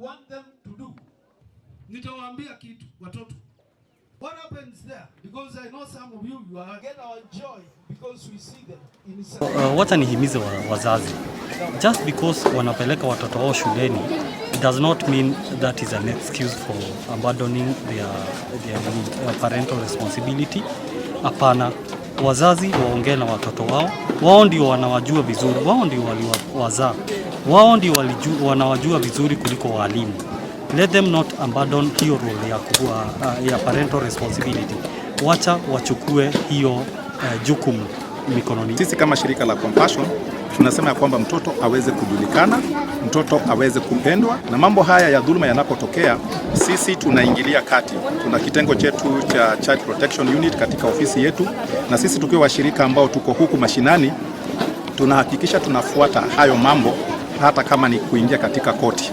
want them to do. Nitawaambia kitu watoto. What happens there? Because I know some of you, you are Get our joy because we see them in Wacha nihimize wazazi, just because wanapeleka watoto wao shuleni does not mean that is an excuse for abandoning their parental responsibility. Hapana, wazazi waongee na watoto wao, wao ndio wanawajua vizuri, wao ndio waliwazaa, wao ndio wanawajua vizuri kuliko walimu. Let them not abandon hiyo role ya kuwa, ya parental responsibility. Wacha wachukue hiyo jukumu mikononi. Sisi kama shirika la Compassion tunasema ya kwamba mtoto aweze kujulikana, mtoto aweze kupendwa, na mambo haya ya dhuluma yanapotokea, sisi tunaingilia kati. Tuna kitengo chetu cha Child Protection Unit katika ofisi yetu, na sisi tukiwa washirika ambao tuko huku mashinani, tunahakikisha tunafuata hayo mambo hata kama ni kuingia katika koti.